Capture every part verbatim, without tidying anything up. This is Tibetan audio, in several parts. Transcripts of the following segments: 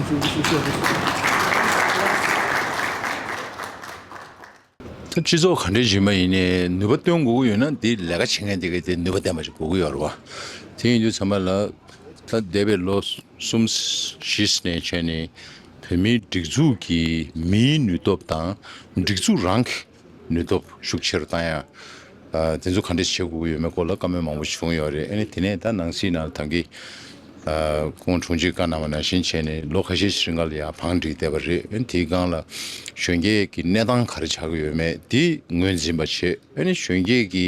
ད་སྤྱི་ཚོགས་ག་འདྲས་བྱེད་མ་ཡིན་ནའི་ནུས་པ་བཏོན་དགོས་ཀྱི་ཡོད་ན། འདི་ལས་ཀ་བྱེད་མཁན་དེ་ག་དེ་ནུས་པ་ལྡན་པ་ཞིག་དགོས་ཀྱི་ཡོད་རེད་བ། དེ་ཡིན་དུས་ཚང་མ་ལ་ད་འདས་པའི་ལོ་གསུམ་བཞི་ནས་བྱས་ནས་བོད་མིའི་སྒྲིག་འཛུགས་ཀྱི་མིའི་ནུས་སྟོབས་དང་སྒྲིག་འཛུགས་རང་གི་ནུས་སྟོབས་ཤུགས་ཆེ་རུ་བཏང་ཡ། ཨ། དེ་ཚོ་ག་འདྲས་བྱེད་དགོས་ཀྱི་ཡོད་མེད་སྐོར་ལ་བཀའ་མོལ་མང་པོ་བྱུང་ཡོད་རེད། ཨ་ནི་དེ་ནས་ད་ནང་སྲིད་ནང་ད་གིན། ཨ། སྐུ་ངོ་དྲུང་ཆེ་བཀའ་གནང་བ་ནང་བཞིན་བྱས་ནས་ལོ་ཁ་ཤས་ཤིག་རིང་ལ་ཡང་བང་བསྒྲིགས་བསྡད་པ་རེད། ཨ་ནི་དེའི་སྒང་ལ་གཞོན་སྐྱེས་ཀྱི་གནས་སྟངས་ག་རེ་ཆགས་ཀྱི་ཡོད་མེད་དེ་ངོས་འཛིན་པ་བྱེད། ཨ་ནི་གཞོན་སྐྱེས་ཀྱི་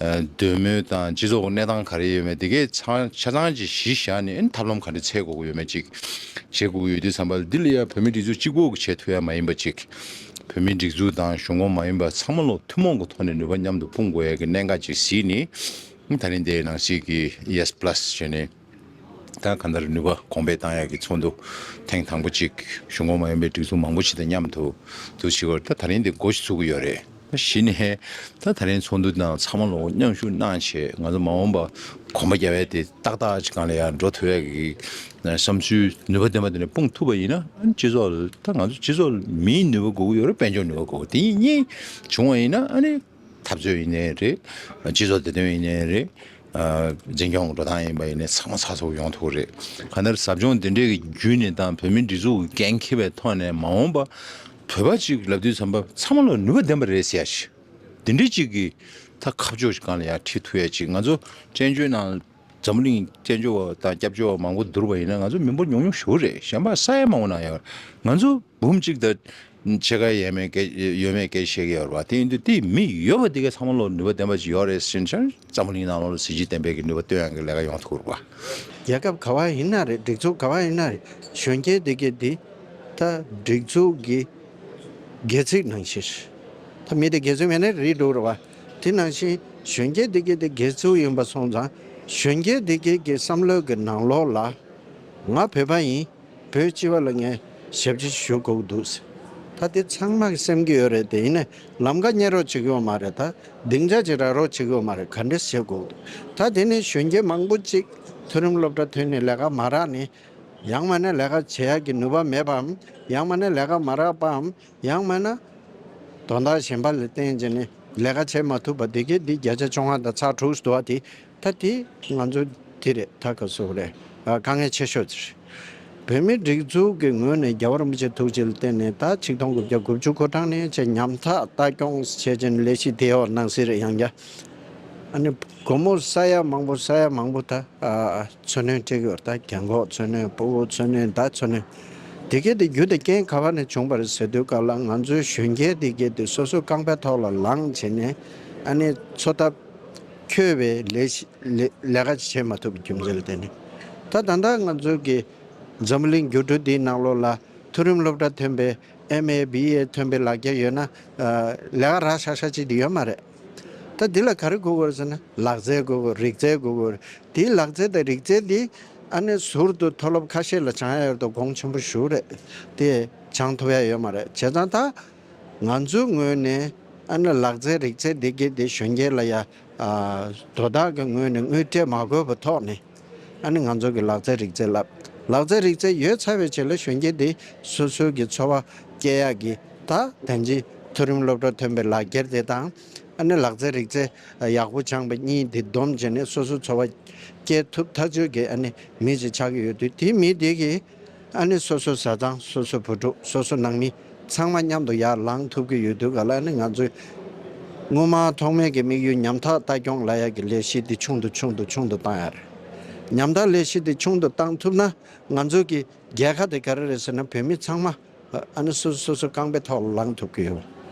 ཨ། འདོད་མོས་དང་སྤྱི་ཚོགས་ཀྱི་གནས་སྟངས་ག་རེ་ཡོད་མེད་དེ་གའི་ཆ་ཆ་ཚང་ཅིག་གཞི་བཞག་ནས། ཨ་ནི་ཐབས་ལམ་ག་འདྲས་འཚོལ་དགོས་ཀྱི་ཡོད་མེད་ཅིག་བྱེད་དགོས་ཀྱི་ཡོད་དུས་ཙམ་པ་ལ། འདི་ལ་ཡང་བོད་མིའི་སྒྲིག་འཛུགས་གཅིག་པོ་གིས་བྱེད་ཐུབ་ཡ་མ་ཡིན་པ་ཅིག་བོད་མིའི་སྒྲིག་འཛུགས་དང་གཞུང་ཁོངས་མ་ཡིན་པ་ཚང་མ་ལོ་ཐུན་མོང་གི་ཐོག་ནས་ནུས་པ་མཉམ་དུ་སྤུངས་དགོས་ཡ་གི་གནད་འགག་ཅིག་གཟིགས་ནས། ད་རིང་འདིའི་ནང་སྲིད་ཀྱི་ཡེས་པ་ལ་སི་བྱས་ནས། ད་གང་ལྟར་ནུས་པ་གོང་འཕེལ་བཏང་ཡག་གི་ཚོགས་འདུ་ཐེངས་དང་པོ་གཅིག་གཞུང་ཁོངས་མ་ཡིན་པའི་སྒྲིག་འཛུགས་མང་པོ་ཞིག་དང་མཉམ་དུ་འདུ་བྱེད་པར། ད་ད་རིང་འདི་འགོ་ཞིག་ཚུགས་ཀྱི་ཡོད་རེད། ད་གཞི་ནས་ད་ད་རིང་ཚོགས་འདུ་ནང་ཚང་མ་ལོ་མཉམ་ཞུགས་གནང་བྱས། ང་ཚོ་མ་འོངས་པ་གོམ་པ་རྒྱག་ཡ་དེ་ཏག་ཏག་ཅིག་སྒང་ལ་ཡར་འགྲོ་ཐུབ་ཡ་གི་བསམ་ཚུལ་ནུས་པ་ལྡན་པ་དེ་ནས་སྤུངས་ཐུབ་པ་ཡིན་ན། ཨ་ནི་སྤྱི་ཚོགས་ལ། ད་ང་ཚོ་སྤྱི་ཚོགས་ལ་མིའི་ནུས་པ་དགོས་ཀྱི་ཡོད་རེད། དཔལ་འབྱོར་ནུས་པ་དགོས། དེ་གཉིས་བྱུང་བ་ཡིན་ན། ཨ་ནི་འཐབ་རྩོད་ཡིན་ནའི་རེད། སྤྱི་ཚོགས་བདེ་དོན་ཡིན་ནའི་རེད། ཨ། འཛིན་སྐྱོང་འགྲོ་སྟངས་ཡིན་པ་ཡིན་ནའི་ཚང་མ་ཚགས་ཚུད་ཡོང་ཐུབ་ཀྱི་རེད། གང་ལྟར་ཟབ་སྦྱོང་འདི་འདྲའི་གི་བརྒྱུད་ནས་དང་། བོད་མིའི་སྒྲིག་འཛུགས་ཀྱི་འགན་འཁྱེར་བའི་ཐོག་ནས་མ་འོངས་པ་བོད་པ་ཅིག་ལབ་དུས་ཙམ་པ་ཚང་མ་ལ་ནུས་པ་ལྡན་པ་རེད་ཟེར་ཡ་ཞིག་འདི་འདྲའི་ཅིག་གི་ད་ཁ་ཕྱོགས་ཤིག་སྒང་ལ་ཡར་ཁྲིད་ཐུབ་ཡ་ཅིག་ང་ཚོ་བཙན་བྱོལ་ནང་འཛམ་བུ་གླིང་བཙན་བྱོལ་བ་དང་སྐྱབས་བཅོལ་བ་མང་པོ་བསྡུར་བ་ཡིན་ན། ང་ཚོ་མི་འབོར་ཉུང་ཉུང་ཞེ་པོ་རེད། གཞན་པ་ས་ཡ་མང་པོ་ནང་ཡོད། ང་ཚོ་འབུམ་གཅིག་དང་ཕྱེད་ཀ་ཡས་མས་སྐད་ཡོད་མེད་སྐད་བཤད་ཀྱི་ཡོད་རེད་བ། དེ་ཡིན་དུས་དེ་མི་ཡོད་པ་དེ་གའི་ཚང་མ་ལོ་ནུས་པ་ལྡན་པ་ཅིག་ཡོད་རེད་ཟེར་ན། འཛམ་བུ་གླིང་ནང་ལོགས་ལ་གཟི་བརྗིད་ལྡན་པའི་གི་ནུས་པ་བཏོན་ཡག་གི་ལས་ཀ་ཡོང་ཐུབ་རེད་བ། རྒྱལ་ཁབ་ག་བ་ཡིན་ན་རེད། སྒྲིག་འཛུགས་ག་བ་ཡིན་ན་རེད། གཞོན་སྐྱེས་དེ་གའི་དེ་ད་སྒྲིག་འཛུགས་ཀྱི་སྒལ་ཚིགས་ནང་བཞིན། ད་མི་དེ་སྒལ་ཚིགས་མེད་ན་རིལ་འགྲོ་རེད་བ། དེ་ནང་བཞིན་གཞོན་སྐྱེས་དེ་གའི་དེ་སྒལ་ཚིགས་ཡིན་པ་སོང་ཙང་། གཞོན་སྐྱེས་དེ་གའི་གི་བསམ་བློའི་གི་ནང་ལོགས་ལ། ང་བོད་པ་ཡིན། བོད་སྤྱི་པ་ལ་ངས་ཞབས་ཕྱི་ཞུ་དགོས་འདུག་ད་དེ་ཚང་མ་གི་སེམས་ཀྱི་ཡོད་རེད། དེ་ཡིན་ནའི་ལམ་ཁ་གཉེར་རོགས་བྱེད་ཀྱི་ཡོད་མ་རེད། ད་སྡིངས་ཆ་ཅིག་རག་རོགས་བྱེད་ཀྱི་ཡོད་མ་རེད། ག་འདྲས་བྱེད་དགོས་འདུག་ད་དེ་ནས་གཞོན་སྐྱེས་མང་པོ་ཅིག་མཐོ་རིམ་སློབ་གྲྭ་ཐོན་ནས་ལས་ཀ་མ་རག་ནས། ཡང་མིན་ན་ལས་ཀ་བྱེད་ཡག་གི་ནུས་པ་མེད་པའམ། ཡང་མིན་ན་ལས་ཀ་མ་རག་པའམ། ཡང་མིན་ན་དོན་དག་གཞན་པ་ལ་བརྟེན་བྱས་ནས་ལས་ཀ་བྱེད་མ་ཐུབ་པ་དེ་གའི་འདི་བརྒྱ་ཆ་བཅོ་ལྔ་དང་ཚེག་དྲུག་འདུག་པ། དེ་ད་དེ་ང་ཚོ་དེ་རེད། ད་ག་ཟེར་དགོས་རེད། ཨ། དཀའ་ངལ་ཆེ་ཤོས་དེ་རེད། བོད་མིའི་སྒྲིག་འཛུགས་ཀྱི་ངོས་ནས་རྒྱལ་བ་རིན་པོ་ཆེའི་ཐུགས་རྗེ་ལ་བརྟེན་ནས། ད་ཆིག་སྟོང་དགུ་བརྒྱ་དགུ་བཅུ་གོ་གྲངས་ནས་བྱས་ཉམ་ཐག་ལྟ་སྐྱོང་བྱས་བྱས་ནས་ལས་གཞི་དེ་འོག་ནང་སྲིད་རེད། ཡང་བསྐྱར། ཨ་ནི་སྒོར་མོ་ས་ཡ་མང་པོ་ས་ཡ་མང་པོ་ད། ཨ། མཚོ་སྣོན་སྤྲད་ཀྱི་ཡོད་རེད། ད་རྒན་གོག་མཚོ་སྣོན། ཕྲུ་གུ་མཚོ་སྣོན། ད་མཚོ་སྣོན་དེ་གའི་དེ་རྒྱུ་དེ་རྐྱེན་ག་བ་ནས་བྱུང་བ་རེད་ཟེར་དུས་སྐབས་ལ། ང་ཚོའི་གཞོན་སྐྱེས་དེ་གའི་དེ་སོ་སོའི་རྐང་པའི་ཐོག་ལ་ལངས་བྱས་ནས། ཨ་ནི་འཚོ་ཐབས་འཁྱོལ་བའི་ལས་ལས་ལས་ཀ་བྱེད་མ་ཐུབ་པའི་རྒྱུ་མཚན་ལ་བརྟེན་ནས། ད་ད་ལྟ་ང་ཚོའི་གི་འཛམ་བུ་གླིང་འགྱུར་འགྲོས་འདིའི་ནང་ལོགས་ལ་མཐོ་རིམ་སློབ་གྲྭ་ཐོན་པའི་ཨེམ་ཨེ་བི་ཨེ་ཐོན་པའི་ལག་འཁྱེར་ཡོད་ན། ཨ། ལས་ཀ་རག་ཤག་ཤག་ཅིག་དེ་ཡོད་མ་རེད། ད་འདི་ལ་ག་རེ་དགོས་ཀྱི་ཡོད་རེད་ཟེར་ན། ལག་རྩལ་དགོས་ཀྱི་ཡོད་རེད། རིག་རྩལ་དགོས་ཀྱི་ཡོད་རེད། དེའི་ལག་རྩལ་དང་རིག་རྩལ་འདི་ཨ་ནི་ཟུར་དུ་མཐོ་སློབ་ཁ་ཤས་ལ་སྦྱང་ཡ་ཡོད་དོ་དགོངས་ཆེན་པོ་ཞུ་རེད། དེ་སྦྱང་ཐུབ་ཡ་ཡོད་མ་རེད། བྱས་ཙང་ད་ང་ཚོའི་ངོས་ནས་ཨ་ནི་ལག་རྩལ་རིག་རྩལ་འདི་གའི་དེ་གཞོན་སྐྱེས་ལ་ཡ། ཨ། དོ་བདག་གི་ངོས་ནས་དངུལ་སྤྲད་མ་དགོས་པའི་ཐོག་ནས། ཨ་ནི་ང་ཚོ་གི་ལག་རྩལ་རིག་རྩལ་བསླབ། ལག་རྩལ་རིག་རྩལ་ཡོད་ཚར་བའི་རྗེས་ལ་གཞོན་སྐྱེས་དེ་སོ་སོའི་གི་འཚོ་བ་སྐྱེལ་ཡག་གི། ད་དེང་ཕྱིན་མཐོ་རིམ་སློབ་གྲྭ་ཐོན་པའི་ལག་འཁྱེར་དེ་དང་། ཨ་ནི་ལག་རྩལ་རིག་རྩལ་ཡག་པོ་སྦྱངས་པ་གཉིས་དེ་བསྡོམས་བྱས་ནས་སོ་སོ་འཚོ་བ་སྐྱེལ་ཐུབ་ཐག་ཆོད་ཀྱི་ཨ་ནི་མི་ཞིག་ཆགས་ཀྱི་ཡོད་དུས། དེའི་མི་དེ་གིས་ཨ་ནི་སོ་སོའི་བཟའ་ཚང་། སོ་སོའི་བུ་ཕྲུག། སོ་སོའི་ནང་མི་ཚང་མ་མཉམ་དུ་ཡར་ལངས་ཐུབ་ཀྱི་ཡོད་དུས་སྒང་ལ། ཨ་ནི་ང་ཚོའི་སྔོན་མ་ཐོག་མེད་ཀྱི་དམིགས་ཡུལ་ཉམ་ཐག་ལྟ་སྐྱོང་ལབ་ཡག་གི་ལས་གཞི་འདི་ཆུང་དུ་ཆུང་དུ་ཆུང་དུ་བཏང་ཡ་རེད། ཉམ་ཐག་ལས་གཞི་འདི་ཆུང་དུ་བཏང་ཐུབ་ན། ང་ཚོ་གི་རྒྱལ་ཁ་དེ་ག་རེ་རེད་ཟེར་ན། བོད་མི་ཚང་མ་ཨ་ནི་སོ་སོ་སོ་སོའི་རྐང་པའི་ཐོག་ལ་ལངས་ཐུབ་ཀྱི་ཡོད།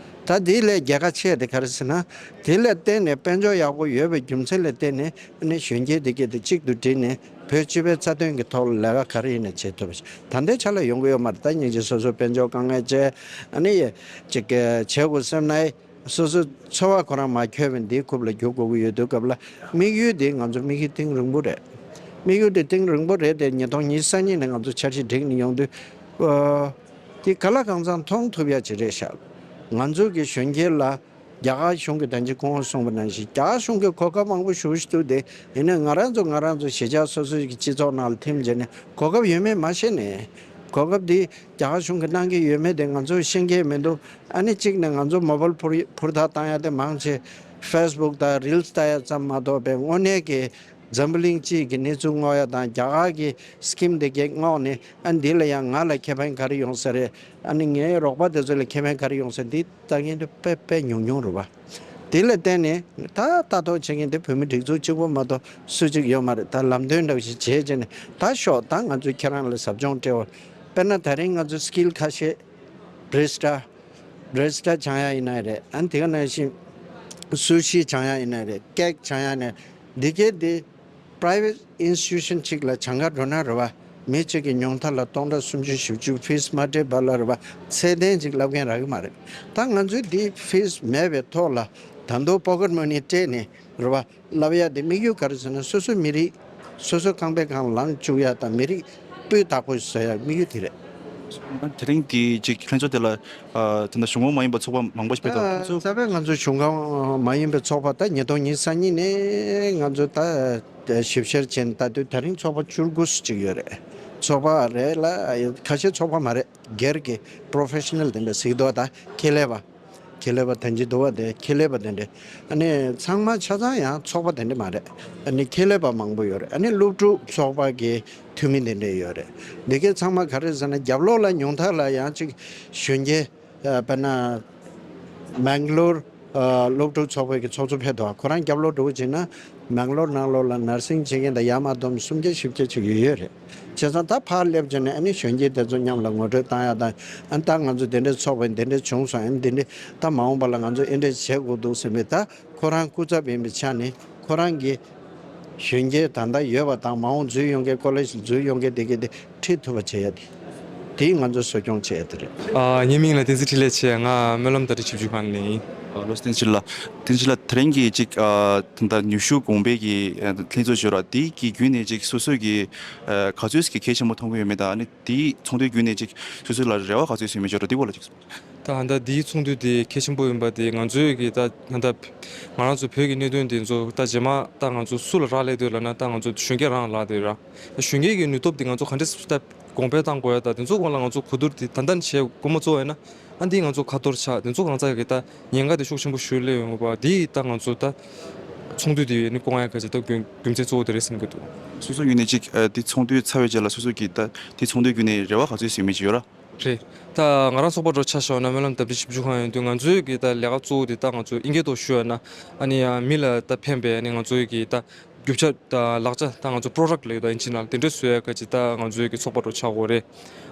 ད་དེ་ལས་རྒྱལ་ཁ་ཆེ་དེ་ག་རེ་ཟེར་ན། དེ་ལ་བརྟེན་ནས་དཔལ་འབྱོར་ཡག་པོ་ཡོད་པའི་རྒྱུ་མཚན་ལ་བརྟེན་ནས། ཨ་ནི་གཞོན་སྐྱེས་དེ་གའི་དེ་གཅིག་ཏུ་བསྒྲིལ་ནས་བོད་སྤྱི་པའི་རྩ་དོན་གྱི་ཐོག་ལ་ལས་ཀ་ག་རེ་ཡིན་ན་བྱེད་ཐུབ་པ་ཞིག་ད་ལྟའི་ཆ་ལ་ཡོང་གི་ཡོད་མ་རེད། ད་སྙིང་རྗེ། སོ་སོ་དཔལ་འབྱོར་དཀའ་ངལ་བྱས། ཨ་ནི་ཅིག་བྱེད་དགོས་བསམ་ན། སོ་སོ་འཚོ་བ་ཁོ་རང་མ་འཁྱོལ་བའི་འདིའི་རྐུབ་ལ་རྒྱུག་དགོས་ཀྱི་ཡོད་དུས་སྐབས་ལ། དམིགས་ཡུལ་དེ་ང་ཚོ་དམིགས་ཡུལ་གཏིང་རིང་པོ་རེད། དམིགས་ཡུལ་དེ་གཏིང་རིང་པོ་རེད་དེ། ཉིས་སྟོང་ཉི་ཤུ་རྩ་གཉིས་ནས་ང་ཚོ་འཆར་གཞི་བསྒྲིགས་ནས་ཡོང་དུས། ཨ། དེ་གང་ལ་གང་འཚམ་མཐོང་ཐུབ་ཡ་ཅིག་རེད་ཤག་ང་ཚོ་གི་གཞོན་སྐྱེས་ལ་རྒྱ་གར་གཞུང་གི་ད་གིན་གོང་དུ་གསུངས་པ་ནང་བཞིན་རྒྱ་གར་གཞུང་གི་གོ་སྐབས་མང་པོ་ཞེ་པོ་ཞིག་འདུག་སྟེ། ཡིན་ནའི་ང་རང་ཚོ་ང་རང་ཚོ་གཞིས་ཆགས་སོ་སོ་ཞིག་གི་སྤྱི་ཚོགས་ནང་ལ་ཐིམ་བྱས་ནས་གོ་སྐབས་ཡོད་མེད་མ་ཤེས་ནས། གོ་སྐབས་འདི་རྒྱ་གར་གཞུང་གིས་གནང་གི་ཡོད་མེད་དེ་ང་ཚོས་ཤེས་ཀྱི་མི་འདུག་ཨ་ནི་གཅིག་ནས་ང་ཚོ་མོ་བཱལ་ཕོན་ཕུར་ཐག་བཏང་ཡ་དེ་མང་ཆེ་ཕེ་སི་བུག་དང་རིལ་སི་ལྟ་ཡ་ཙམ་མ་གཏོགས་པའི་དངོས་གནས་ཀྱི་འཛམ་བུ་གླིང་སྤྱིའི་གི་གནས་ཚུལ་སྔོག་ཡ་དང་རྒྱ་གར་གྱི་སི་ཀིམ་དེ་གས་སྔོག་ནས། ཨ་འདི་ལ་ཡང་ང་ལ་ཁེ་ཕན་ག་རེ་ཡོང་ས་རེད། ཨ་ནི་ངའི་རོགས་པ་དེ་ཚོ་ལ་ཁེ་ཕན་ག་རེ་ཡོང་ས་འདི་ལྟ་མཁན་དེ་དཔེ་དཔེ་ཉུང་ཉུང་རེད་བ། དེ་ལ་བརྟེན་ནས་ད་ལྟ་རྟོག་བྱེད་མཁན་དེ་བོད་མི་སྒྲིག་འཛུགས་གཅིག་པོ་མ་གཏོགས་སུ་གཅིག་ཡོད་མ་རེད། ད་ལམ་སྟོན་འདྲ་བོ་ཞིག་བྱས་བྱས་ནས་ད་ཤོག་ད་ང་ཚོས་ཁྱེད་རང་ལ་ཟབ་སྦྱོང་སྤྲད་འོ། དཔེར་ན་ད་རིང་ང་ཚོ་སི་ཀིལ་ཁ་ཤས་བྷེ་རི་སི་ཊ་བྷེ་རི་སི་ཊ་སྦྱང་ཡ་ཡིན་ན་རེད། ཨ་ནི་དེ་ག་ནང་བཞིན་སུ་ཤི་སྦྱང་ཡ་ཡིན་ན་རེད། ཀེག་སྦྱང་ཡ་ནས་འདི་གས་དེ་པ་རའི་ཝེ་ཊི་ཨིན་སི་ཊི་ཊུ་ཤན་གཅིག་ལ་སྦྱང་ག་འགྲོ་ན་རེད་བ། མི་གཅིག་གི་ཉུང་མཐའ་ལ་སྟོང་ཕྲག་སུམ་ཅུ་བཞི་བཅུ་ཕིས་མ་སྤྲད་པ་ལ་རེད་བ། ཚད་ལྡན་གཅིག་བསླབ་མཁན་རག་གི་མ་རེད། ད་ང་ཚོས་འདི་ཕིས་མེད་པའི་ཐོག་ལ་ད་དུང་པོ་ཀེཊ་མ་ནི་སྤྲད་ནས་རེད་བ། བསླབ་ཡ་དེ་དམིགས་ཡུལ་ག་རེ་ཟེར་ན་སོ་སོའི་མི་རིགས་སོ་སོའི་ཁང་པའི་སྒང་ལངས་བཅུག་ཡ་དང་མི་རིགས་སྤུས་དག་པོ་བཟོ་ཡ་དམིགས་ཡུལ་དེ་རེད། དེ་རིང་དེ་ཅིག་ལྷན་ཚོགས་དེ་ལ་ཨ་ད་ལྟ་གཞུང་ཁོངས་མ་ཡིན་པ་ཚོགས་པ་མང་པོ་ཞིག་ཕེབས་འདུག་ཁོང་ཚོ། རྩ་བའི་ང་ཚོ་གཞུང་ཁོངས་མ་ཡིན་པའི་ཚོགས་པ་ད་ཉིས་སྟོང་ཉི་ཤུ་རྩ་གཉིས་ནས་ང་ཚོ་ད་ཞིབ་བཤེར་བྱས་ནས་ལྟ་དུས་ད་རིང་ཚོགས་པ་བཅུ་དགུ་ཅིག་ཡོད་རེད། ཚོགས་པ་རེད་ལ་ཁ་ཤས་ཚོགས་པ་མ་རེད། སྒེར་གྱི་པོ་རོ་ཕེ་ཤི་ནལ་དེ་འདྲ་གཟིགས་རྟོག་དང་ཁེ་ལས་པ། ཁེ་ལས་པ་དེ་འདྲ་འདུག་བ། དེ་ཁེ་ལས་པ་དེ་འདྲ། ཨ་ནི་ཚང་མ་ཆ་ཚང་ཡང་ཚོགས་པ་དེ་འདྲ་མ་རེད། ཨ་ནི་ཁེ་ལས་པ་མང་པོ་ཡོད་རེད། ཨ་ནི་སློབ་ཕྲུག་ཚོགས་པ་གི་འཐུས་མི་དེ་འདྲ་ཡོད་རེད། འདི་གའི་ཚང་མ་ག་རེ་ཟེར་ན་རྒྱབ་ལོགས་ལ་ཉུང་མཐའ་ལ་ཡང་ཅིག་གཞོན་སྐྱེས་ཨ་དཔེར་ན་མེང་ལོར་ཨ་སློབ་ཕྲུག་ཚོགས་པའི་གི་ཚོགས་གཙོ་ཕེབས་འདུག་ཁོ་རང་རྒྱབ་ལོགས་འགྲོ་གི་བྱས་ན། མེང་ལོར་ནང་ལོགས་ལ་ནར་སིང་བྱེད་མཁན་དང་ཡར་མར་བསྡོམས་སུམ་བརྒྱ་བཞི་བརྒྱ་ཅིག་ཡོད་ཡོད་རེད། བྱས་ཙང་ད་ཕར་སླེབས་བྱས་ནས་ཨ་ནི་གཞོན་སྐྱེས་དེ་ཚོ་མཉམ་ལ་ངོ་སྤྲོད་བཏང་ཡ་དང་། ཨ་ནི་ད་ང་ཚོ་དེ་འདྲའི་ཚོགས་པ་འདི་འདྲའི་བྱུང་སོང་། ཨ་ནི་འདི་འདྲའི་ད་མ་འོངས་པ་ལ་ང་ཚོ་ཨེ་འདྲས་བྱེད་དགོས་འདུག་ཟེར་བའི་ད་ཁོ་རང་སྐུ་ཚབ་ཡིན་པའི་ཆ་ནས་ཁོ་རང་གི་གཞོན་སྐྱེས་ད་ལྟ་ཡོད་པ་དང་མ་འོངས་འཛུལ་ཡོང་མཁན་ཀོ་ལེཇ་འཛུལ་ཡོང་མཁན་དེ་གས་དེ་ཁྲིད་ཐུབ་པ་བྱེད་ཡ་དེ། དེ་ང་ཚོ་གསོ་སྐྱོང་བྱེད་ཡ་དེ་རེད། ཨ། ངའི་མིང་ལ་བསྟན་འཛིན་འཕྲིན་ལས་བྱས། ང་སྨོན་ལམ་བརྡ་སྤྲོད་ཞིབ་འཇུག་ཁང་ནས་ཡིན། ཨ། ལགས་སོ། བསྟན་འཛིན་ལགས། བསྟན་འཛིན་ལགས། དེ་རིང་གི་ཅིག་ཨ་ད་ལྟ་ཉི་ཤུ་གོང་འཕེལ་གྱི་ཨ་ལྷན་ཚོགས་ཞུ་ར་དེ་གི་བརྒྱུད་ནས་ཅིག་སོ་སོས་ཀྱི་ཨ་ག་ཚོད་ཀྱི་གལ་ཆེན་པོ་མཐོང་གི་ཡོད་མེད་དང་། ཨ་ནི་དེའི་ཚོགས་འདུའི་བརྒྱུད་ནས་ཅིག་སོ་སོ་ལ་རེ་བ་ག་ཚོད་ཡོད་མེད་ཅིག་ར་དེ་སྐོར་ལ་ཅིག་གསུངས། ད་ད་ལྟ་འདིའི་ཚོགས་འདུ་དེ་གལ་ཆེན་པོ་ཡིན་པ་དེ་ང་ཚོའི་གི་ད་ད་ལྟ་ང་རང་ཚོ་བོད་ཀྱི་གནད་དོན་དེ་ཚོ་ད་རྗེས་མ་ད་ང་ཚོ་སུ་ལ་རག་ལས་འདུག་ལབ་ན། ད་ང་ཚོ་གཞོན་སྐྱེས་རང་ལ་རག་འདུག་ར། གཞོན་སྐྱེས་ཀྱི་ནུས་སྟོབས་དེ་ང་ཚོ་ག་འདྲས་ད་གོང་འཕེལ་གཏང་དགོས་ཡ་ད་དེ་ཚོ་སྒང་ལ་ང་ཚོ་གོ་བསྡུར་དེ་ད་ལྟ་ནས་བྱེད་དགོས་མ་ཚོར་བ་ཡིན་ན། ཨ་འདིས་ང་ཚོ་ཁ་ཐོར་ཆགས། དེ་ཚོ་གང་ཚ་གི་ད་ཉེན་ཁ་དེ་ཤུགས་ཆེན་པོ་ཞིག་སླེབས་ཡོང་གི་བ། དེ་ད་ང་ཚོ་ད་ཚོགས་འདུ་དེ་ནི་སྐོང་ཡ་ག་ཅིག་ད་རྒྱུ་རྒྱུ་མཚན་གཙོ་བོ་དེ་རེད་བསམ་གི་འདུག་སོ་སོ་ངོས་ནས་ཅིག་ཨ་དེ་ཚོགས་འདུ་ཚར་བའི་རྗེས་ལ་སོ་སོ་གི་ད་དེ་ཚོགས་འདུའི་བརྒྱུད་ནས་རེ་བ་ག་ཚོད་ཡོད་མེད་ཅིག་ཡོད་ར། རེད། ད་ང་རང་ཚོགས་པ་འགྲོ་ཆ་བཞག་ན་སྨོན་ལམ་བརྡ་སྤྲོད་ཞིབ་འཇུག་ཁང་ཡིན་དུས་ང་ཚོའི་གི་ད་ལས་ཀ་གཙོ་བོ་དེ་ད་ང་ཚོ་དབྱིན་སྐད་ཐོག་ཞུ་ཡ་ན་ཨ་ནི་ཡང་མི་ལ་ད་ཕན་པའི་ཨ་ནི་ང་ཚོའི་གི་ད་རྒྱུ་ཆ་ད་ལག་ཆ་ད་ང་ཚོ་པོ་རོ་ཌག་ལབ་ཡོད་ད་ཨིན་ཇི་ནང་དེ་འདྲས་བཟོ་ཡ་ག་ཅིག་ད་ང་ཚོའི་གི་ཚོགས་པ་འགྲོ་ཆགས་དགོས་རེད།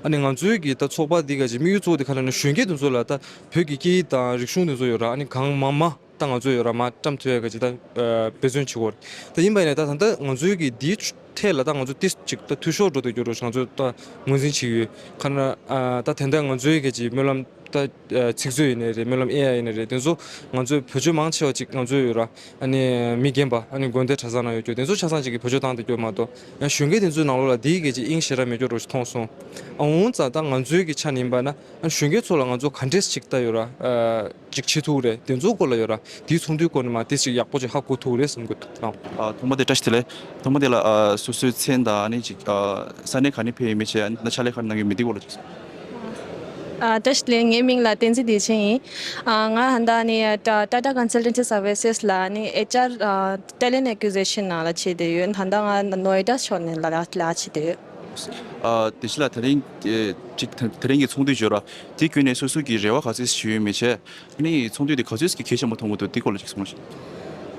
ཨ་ནི་ང་ཚོའི་གི་ད་ཚོགས་པ་འདི་ག་ཅིག་དམིགས་ཡུལ་གཙོ་བོ་དེ་ག་ལབ་ན་གཞོན་སྐྱེས་དེ་ཚོ་ལ་ད་བོད་ཀྱི་སྐད་ཡིག་དང་རིག་གཞུང་དེ་ཚོ་ཡོད་ར། ཨ་ནི་གང་མང་མང་ད་ང་ཚོ་ཡོད་ར་མར་བཀྲམ་ཐུབ་ཡ་ག་ཅིག་ད་འབད་བརྩོན་བྱེད་དགོས་རེད། ད་ཡིན་པ་ཡིན་ན་ད་ད་ལྟ་ང་ཚོའི་གི་འདིའི་ཐད་ལ་ད་ང་ཚོ་ཏིས་ཅིག་ད་འཐུས་ཤོར་འགྲོ་བསྡད་རྒྱུ་རོ་ཞིག་ང་ཚོ་ད་ངོས་འཛིན་བྱེད་ཀྱི་ཡོད། ག་ན་ཨ་ད་དེ་འདྲ་ང་ཚོའི་གི་ཅིག་སྨོན་ལམ་ད་ཨ་ཚིག་མཛོད་ཡིན་ནའི་རེད། སྨོན་ལམ་ཨེ་ཨའི་ཡིན་ནའི་རེད། དེ་ཚོ་ང་ཚོའི་བེད་སྤྱོད་མང་ཆེ་བ་ཅིག་ང་ཚོའི་ཡོད་ར། ཨ་ནི་མི་རྒན་པ་ཨ་ནི་དགོན་སྡེ་གྲྭ་ཚང་ནང་ཡོད་རྒྱུ་དེ་ཚོ་ཆ་ཚང་ཅིག་གི་བེད་སྤྱོད་བཏང་བསྡད་རྒྱུ་མ་གཏོགས་ཡང་གཞོན་སྐྱེས་དེ་ཚོའི་ནང་ལོགས་ལ་འདིའི་གི་ཅིག་དབྱིངས་ཞེ་དྲག་མེད་རྒྱུ་རོ་ཞིག་མཐོང་སོང་། ཨ་འོང་ཙང་ད་ང་ཚོའི་གི་ཆ་ནས་ཡིན་པ་ན་ཨ་གཞོན་སྐྱེས་ཚོ་ལ་ང་ཚོ་ག་འདྲས་ཅིག་ད་ཡོད་ར་ཨ། ཅིག་བྱེད་ཐུབ་རེད། དེ་ཚོའི་སྐོར་ལ་ཡོད་ར། དེའི་ཚོགས་འདུའི་སྐོར་ནས་མ་དེ་ཅིག་ཡག་པོ་ཅིག་ཧ་གོ་ཐུབ་རེད་བསམ་གི་འདུག་ཨ། ཐོག་མ་དེ་བཀྲ་ཤིས་བདེ་ལེགས། ཐོག་མ་དེ་ལ་ཨ་སོ་སོའི་མཚན་དང་ཨ་ནི་ཅིག་ཨ་ས་གནས་ག་ནས་ཕེབས་ཡིན་མིན་བྱས། ཨ་ནི་ཕྱག་ལས་ག་རེ་གནང་གི་ཡོད་མེད་དེ་སྐོར་ལ་ཅིག་གསུངས། ཨ། བཀྲ་ཤིས་བདེ་ལེགས། ངའི་མིང་ལ་བསྟན་འཛིན་བདེ་ཆེན་ཡིན། ཨ། ང་ཧན་ད་ནི་ཊ་ཊ་ཀོན་སལ་ཊན་སི་སར་ཝི་སེས་ལ་ནི་ཨེཆ་ཨར་ཨ་ཊེ་ལེན་ཊི་ཨེ་ཀུ་ཟི་ཤན་ནང་ལ་བྱས་བསྡད་ཡོད། ཧན་ད་ང་ནོ་ཨེ་ཌ་ཕྱོགས་ནས་ལ་ལ་ལ་བྱས་བསྡད་ཡོད། ཨ། བདེ་ཆེན་ལགས། དེ་རིང་ཨེ་ཅིག་དེ་དེ་རིང་གི་ཚོགས་འདུ་ཡོད་ར། དེ་བརྒྱུད་ནས་སོ་སོ་གི་རེ་བ་ག་ཚོད་ཞུ་ཡོད་མེད་བྱས། ཨ་ནི་ཚོགས་འདུ་དེ་ག་ཚོད་ཀྱི་གལ་ཆེན་པོ་མཐོང་གི་འདུག་དེ་སྐོར་ལ་ཅིག་གསུངས་ཤིག་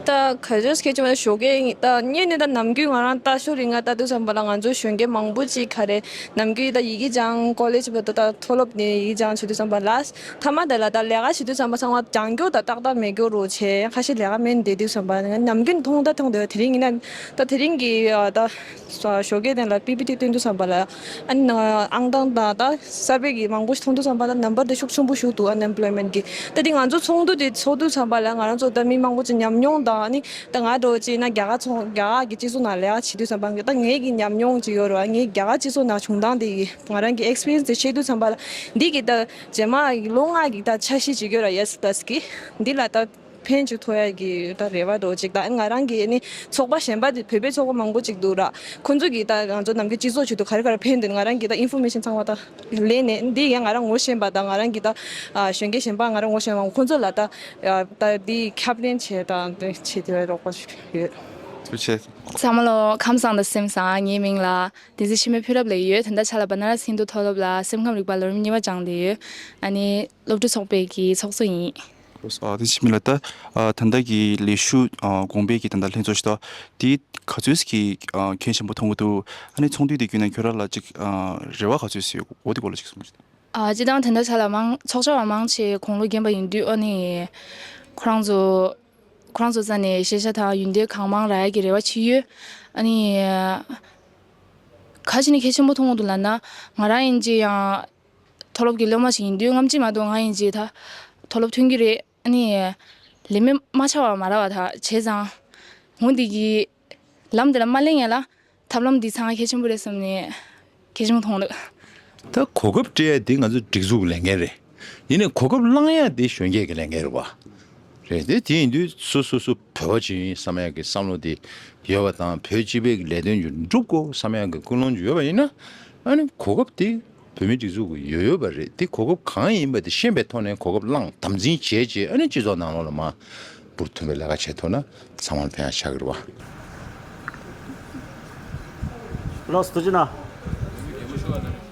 ད་ག་ཚོད་གལ་ཆེན་པོ་ཞོགས་ཀས་ད་སྔོན་ནས་ད་ནམ་རྒྱུན་ང་རང་ལྟ་ཞོར་རིང་ང་ལྟ་དུས་ཙམ་པ་ལ་ང་ཚོ་གཞོན་སྐྱེས་མང་པོ་ཅིག་ག་རེ་ནམ་རྒྱུན་ད་ཡི་གེ་སྦྱང་ཀོ་ལེཇ་བར་དུ་ད་མཐོ་སློབ་ནས་ཡི་གེ་སྦྱང་བྱེད་དུས་ཙམ་པ་ལ་མཐའ་མ་དེ་ལ་ད་ལས་ཀ་བྱེད་དུས་ཙམ་པ་ཚང་མ་སྦྱང་རྒྱུ་ད་ཏག་ཏག་མེད་རྒྱུ་རོ་བྱས། ཁ་ཤས་ལས་ཀ་མེད་བསྡད་དུས་ཙམ་པ་ནམ་རྒྱུན་མཐོང་ད་མཐོང་དེ་དེ་རིང་ཡིན་ན་ད་དེ་རིང་གི་ད། ཞོགས་ཀས་དེ་ལ་པི་པི་ཊི་སྟོན་དུས་ཙམ་པ་ལ་ཨ་ནི་ཨང་གྲངས་དང་ད་གསར་པའི་གི་མང་པོ་ཞིག་མཐོང་དུས་ཙམ་པ་ལ་ནམ་བར་དེ་ཤུགས་ཆེན་པོ་ཞིག་འདུག་ཨན་ཨེམ་པོ་ལོའི་མེན་ཊི་གི། ད་དེ་ང་ཚོ་ཚོགས་འདུ་དེ་ཚོགས་དུས་ཙམ་པ་ལ་ང་རང་ཚོ་ད་མི་མང་པོ་ཅིག་ཉམས་མྱོང་དང་ཨ་ནི་ད་ང་འདྲ་བོ་ཅིག་ན་རྒྱ་གར་ཚོང་རྒྱ་གར་གི་སྤྱི་ཚོགས་ནང་ལས་ཀ་བྱེད་དུས་ཙམ་པ་ད་ངའི་གི་ཉམས་མྱོང་ཅིག་ཡོད་རེད་བ། ངའི་རྒྱ་གར་སྤྱི་ཚོགས་ནང་བྱུང་སྟངས་དེ་གི་ང་རང་གི་ཨེག་སི་པི་རི་ཡན་སི་དེ་བཤད་དུས་ཙམ་པ་ལ་འདི་གི་ད་རྗེས་མ་ལོ་ལྔ་གི་ད་འཆར་གཞི་ཅིག་ཡོད་ར། ཡེ་སི་པ་ལ་སི་གི་འདི་ལ་ད། ཕན་ཅིག་ཐོགས་ཡ་གི་ད་རེ་བ་འདྲ་ཅིག་ད་ང་རང་གི་ནི་ཚོགས་པ་གཞན་པ་དེ་བོད་པའི་ཚོགས་པ་མང་པོ་ཅིག་འདུག་ར། ཁོང་ཚོ་གི་ད་ང་ཚོ་ནམ་རྒྱུན་སྤྱི་ཚོགས་ཆེད་དུ་ག་རེ་ག་རེ་ཕན་འདུག་ང་རང་གི་ད་ཨིན་ཕོར་མེ་ཤན་ཚང་མ་ད་ལེན་ནས་འདི་ཡང་ང་རང་ངོ་ཤེས་པ་ད་ང་རང་གི་ད་གཞོན་སྐྱེས་གཞན་པ་ང་རང་ངོ་ཤེས་པ་ཁོང་ཚོ་ལ་ད་ད་འདི་ཁྱབ་ལེན་བྱས་ད་འདི་བྱེད་དེ་རོགས་པ་ཞུ་ཡོད། ཐུགས་རྗེ་ཆེ། ཚང་མ་ལ་ཁམས་བཟང་དང་སེམས་བཟང་། ངའི་མིང་ལ་བསྟན་འཛིན་འཆི་མེད་ཕུན་རབ་ལབ་ཡོད། ད་ལྟ་ཆ་ལ་བ་ན་ར་སིན་དྷུ་མཐོ་སློབ་ལ་སེམས་ཁམས་རིག་པ་ལོ་རིམ་གཉིས་པ་སྦྱངས་བསྡད་ཡོད། ཨ་ནི་སློབ་ཕྲུག་ཚོགས་པའི་གི་ཚོགས་གཙོ་ཡིན། ཨ་དེ་འཆི་མེད་ལགས། ད་ད་ལྟ་གི་ལས་ཞུགས་གོང་འཕེལ་གྱི་ད་ལྟ་ལྷན་ཚོགས་ཤིག་ད་དེ་ག་ཚོད་ཀྱི་གལ་ཆེན་པོ་མཐོང་གི་འདུག་ཨ་ནི་ཚོགས་འདུ་དེ་བརྒྱུད་ནས་ཁྱོད་རང་ལ་ཅིག་རེ་བ་ག་ཚོད་ཡོད་འོ་དེ་སྐོར་ལ་ཅིག་གསུང་རོགས། ཨ་སྤྱིར་བཏང་ད་ལྟ་ཆ་ལ་མང་ཚོགས་བཅར་བ་མང་ཆེ་དགུང་ལོ་རྒན་པ་ཡིན་དུས་ཨ་ནི་ཁོ་རང་ཚོ་ཁོ་རང་ཚོ་རྩ་ནས་ཤེས་བྱ་དང་ཡོན་ཏན་གང་མང་རག་ཡ་གི་རེ་བ་བྱེད་ཡོད། ཨ་ནི་ག་ཅི་ནས་གལ་ཆེན་པོ་མཐོང་གི་འདུག་ལབ་ན་ང་རང་ཡིན་གྱི་ཡང་མཐོ་སློབ་ཀྱི་སློབ་མ་ཞིག་ཡིན་དུས་སྔ་ཕྱི་མ་གཏོགས་ང་ཡིན་གྱི་ད་མཐོ་སློབ་ཐོན་གྱི་རེད། ཨ་ནི་ལས་མེད་མ་ཆགས་པ་མ་རག་པ་ད་བྱས་ཙང་འོ་འདི་གི་ལམ་དེ་ལ་མ་གླེང་ཡ་ལ་ཐབས་ལམ་འདི་ཚང་གལ་ཆེན་པོ་རེད་བསམ་ནས་གལ་ཆེན་པོ་མཐོང་འདུག་ད་གོ་སྐབས་སྤྲད་ཡ་འདི་ང་ཚོ་སྒྲིག་འཛུགས་ཀྱི་ལས་འགན་རེད། ཡིན་ནའི་གོ་སྐབས་བླང་ཡ་འདི་གཞོན་སྐྱེས་ཀྱི་ལས་འགན་རེད་བ། རེད་དེ་དེ་ཡིན་དུས་སོ་སོ་སོ་བོད་པ་ཅིག་ཡིན་བསམ་ཡ་གི་བསམ་བློ་དེ་ཡོད་པ་དང་བོད་སྤྱི་པའི་གི་ལས་དོན་ཅིག་སྒྲུབ་དགོས་བསམ་ཡ་གི་ཀུན་སློང་ཅིག་ཡོད་པ་ཡིན་ན་ཨ་ནི་གོ་སྐབས་དེ་བོད་མི་སྒྲིག་འཛུགས་ཀྱི་ཡོད་ཡོད་པ་རེད། དེ་གོ་སྐབས་གང་ཡིན་པ་དེ་ཤེས་པའི་ཐོག་ནས་གོ་སྐབས་བླངས་དམ་འཛིན་བྱས་རྗེས་ཨ་ནི་སྤྱི་ཚོགས་ནང་ལོགས་ལ་མར་འབུར་ཐོན་པའི་ལས་ཀ་བྱས་ཐུབ་ན་ཚང་མར་ཕན་ཡག་ཆགས་ཀྱི་རེད་བ། ལགས་སོ་ཐུགས་རྗེ་གནང་།